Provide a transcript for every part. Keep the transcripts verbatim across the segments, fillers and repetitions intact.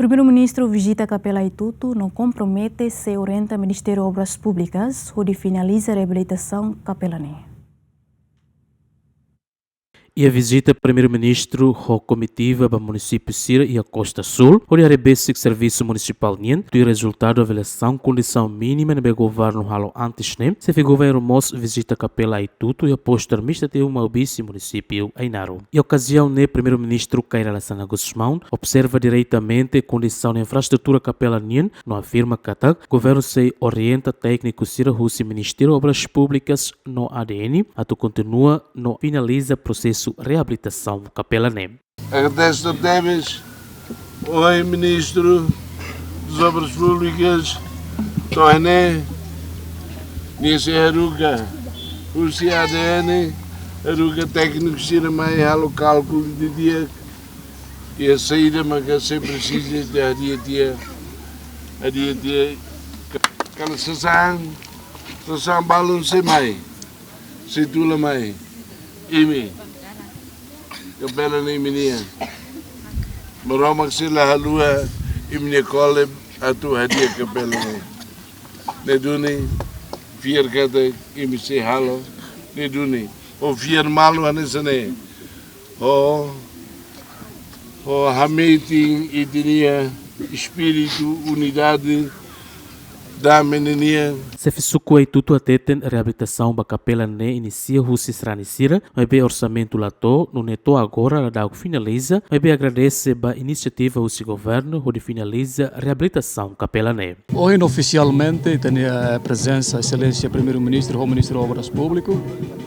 Primeiru-Ministru vizita Kapela Aitutu no kompromete sei orienta Ministériu Obras Públikas hodi finaliza reabilitasaun kapela ne'e. Iha vizita Primeiru-Ministru ho komitiva ba munisípiu sira iha Kosta Súl, hodi haree besik servisu munisipál nian, tuir rezultadu avaliasaun kondisaun mínima ne'ebé governu halo antes ne'e, xefe governu mós vizita Kapela Aitutu iha postu administrativu Maubisse, munisípiu Ainaro. Iha okaziaun ne'e, Primeiru-Ministru Kay Rala Xanana Gusmão observa diretamente kondisaun infraestrutura kapela nian no afirma katak governu sei orienta tékniku sira husi Ministériu Obras Públikas no A D N atu kontinua no finaliza prosesu reabilitasaun kapela ne'e. Agradece tebes, oi Ministru das Obras Públicas, to'o ne'e, nia sei haruka husi A D N, haruka tékniku sira mai halo kálkulu didi'ak, i saida maka sei presiza de hadi'a tiha, hadi'a tiha, ka-, kala sasán, sasán balun sei mai, sei tula mai, imi, kapela ne'e imi-nian. Maromak sei la haluha imi-nia kole atu hadi'a kapela ne'e. Ne'e duni, fiar katak imi sei halo, ne'e duni. Ho fiar malu hanesan ne'e. Ho, ho hametin ita-nia espíritu unidade, dame ninian. Xefe suku Aitutu hateten reabilitasaun ba kapela ne'e inisia husi sarani sira, maibé orsamentu la to'o, nune'e to'o agora la dadauk finaliza, maibé agradese ba inisiativa husi governu hodi finaliza reabilitasaun kapela ne'e. Ohin ofisialmente ita-nia, eh, prezensa Exelénsia Primeiru-Ministru ho Ministru Obras Públiku,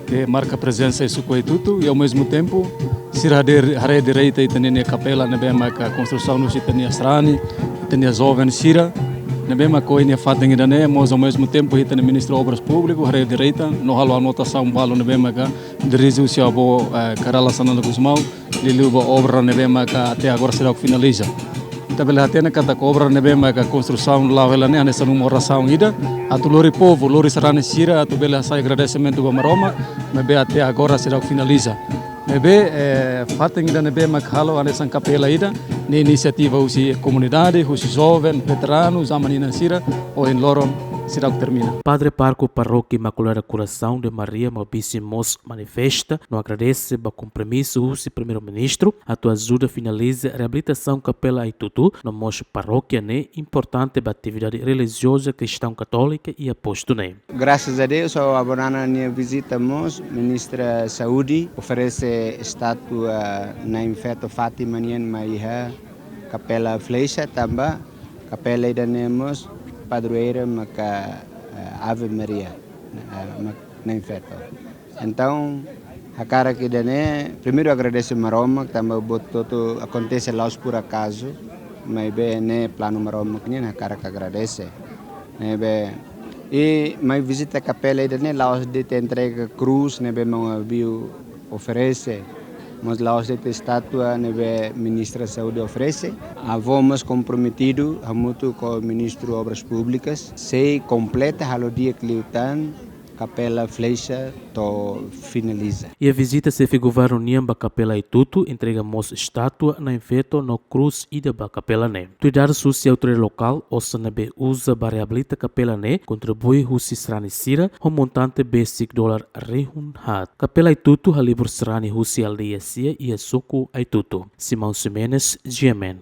ke marka prezensa iha suku Aitutu, i ao mesmo tempo, sira hader, haree direta ita-nia kapela ne'ebé maka konstrusaun husi ita-nia sarani, ita-nia joven sira, ne'ebé maka ohin iha fatin ida-ne'e, mós ao mesmo tempo ita-nia Ministru Obras Públiku haree direta, no halo anotasaun balu ne'ebé maka dirije husi avó, eh, Kay Rala Xanana Gusmão, liuliu ba obra ne'ebé maka até agora seidauk finaliza. Ita bele hatene katak obra ne'ebé maka konstrusaun la'o hela ne'e hanesan uma orasaun ida, atu lori povu, lori sarani sira, atu bele hasai agradesimentu ba Maromak, maibé até agora seidauk finaliza. Maibé, eh, fatin ida ne'ebé maka halo hanesan kapela ida, ne'e inisiativa husi komunidade, husi joven, veteranu, aman-inan sira, ohin loron seidauk termina. Padre Pároku Parókia Imaculada Coração de Maria Maubisse mós manifesta no agradese ba kompromisu husi Primeiru-Ministru atu ajuda finaliza reabilitasaun Kapela Aitutu, no mós parókia ne'e importante ba atividade relijioza kristaun katólika iha postu ne'e. Graças a Deus, ho Avó Nana nia vizita mós, Ministra Saúde oferese estátua Nain Feto Fátima nian mai iha Kapela Flecha, tanba kapela ida-ne'e mós padroeira maka, eh, Ave Maria, eh, mak-, Nain Feto. Entaun, hakarak ida-ne'e, primeiru agradese Maromak, tanba buat hotu-hotu akontese la'ós por acaso, maibé ne'e planu Maromak nian, hakarak agradese. Ne'ebé, i mai vizita kapela ida-ne'e la'ós de'it entrega krús ne'ebé maun Abiu oferese, mas la'ós de'it estátua ne'ebé Ministra Saúde oferese. Avó mós komprometidu hamutuk ho Ministru Obras Públikas, sei kompleta halo di'ak liután Kapela Flecha to'o finaliza. Iha vizita, xefe governu nian ba Kapela Aitutu entrega mós estátua Nain Feto no krús ida ba kapela ne'e. Tuir dadus husi autoridade lokál, osan ne'ebé uza ba reabilita kapela ne'e kontribui husi sarani sira ho montante besik dolar rihun haat. Kapela Aitutu halibur sarani husi aldeia sia iha suku Aitutu. Simão Ximenes, G M N.